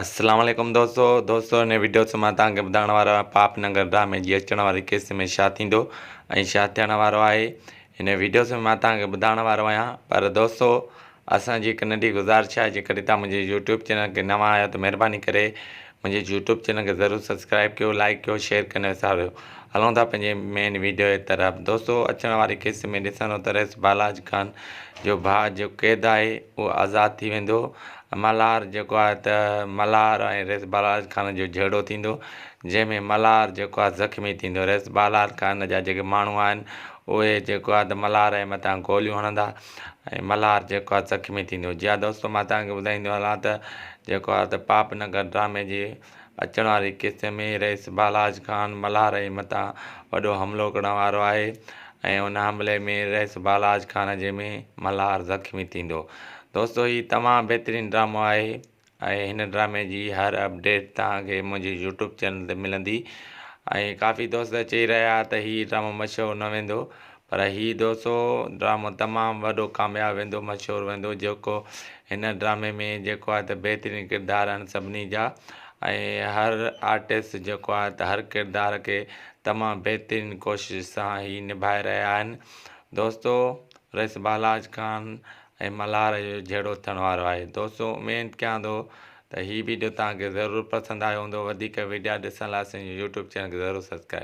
اسلام عليڪم دوستو دوستو هن وڊيو سان مان توهان کي ٻڌائڻ وارو آهيان پاپ ننگر ڊرامي جي اچڻ واري قسط ۾ ڇا ٿيندو ۽ ڇا ٿيڻ وارو آهي هن وڊيو سان مان توهان کي ٻڌائڻ وارو آهيان پر دوستو اسان جي هڪ ننڍي گذارش آهي جيڪڏهن توهان منهنجي يوٽيوب چينل کي نوان آهيو ته مهرباني ڪري منهنجي يوٽيوب چينل کي ضرور سبسڪرائب ڪيو لائڪ ڪيو شيئر ڪرڻ نه وساريو هلون ٿا پنهنجي مين ويڊيو جي طرف دوستو اچڻ واري قسط ۾ ڏسندو ته رئيس بالاچ خان جو ڀاء جو قيد آهي اهو آزاد ٿي ويندو ملهار جيڪو آهي ته ملهار ۽ رئيس بالاچ خان جو جهيڙو ٿيندو جنهن ۾ ملهار جيڪو آهي زخمي ٿيندو رئيس بالاچ خان جا جيڪي ماڻهو آهن اهي جيڪو آهي ته ملهار جي مٿان گوليون هڻندا ۽ ملهار جيڪو آهي زخمي ٿيندو جي ها دوستو مان توهان کي ٻڌائيندو هلان ته جيڪو آهي ته پاپ نگر ڊرامي جي اچڻ واري قسط ۾ رئيس بالاچ خان ملهار جي مٿان وڏو حملو ڪرڻ وارو آهي ۽ ان حملي ۾ رئيس بالاچ خان جي ۾ ملهار زخمي ٿيندو دوستو هي تمام بهترين ڊرامو آهي ۽ هن ڊرامي جي هر اپڊيٽ توهان کي منهنجي يوٽيوب چينل تي ملندي ۽ ڪافي دوست چئي رهيا ته هي ڊرامو مشهور نه ويندو پر هي دوستو ڊرامو تمام وڏو ڪامياب ويندو مشهور ويندو جيڪو هن ڊرامي ۾ جيڪو آهي ته بهترين ڪردار آهن سڀني جا ۽ هر آرٽسٽ جيڪو آهي ته هر ڪردار کي تمام بهترين ڪوشش سان هي نڀائي رهيا آهن دوستو رئيس بالاچ خان ۽ ملهار جو جهيڙو ٿيڻ وارو آهي دوستو اميد ڪيان ٿو ته هي ويڊيو توهان کي ضرور پسند آيو هوندو وڌيڪ ويڊيا ڏسڻ لاء اسان جي يوٽيوب چينل کي ضرور سبسڪرائب.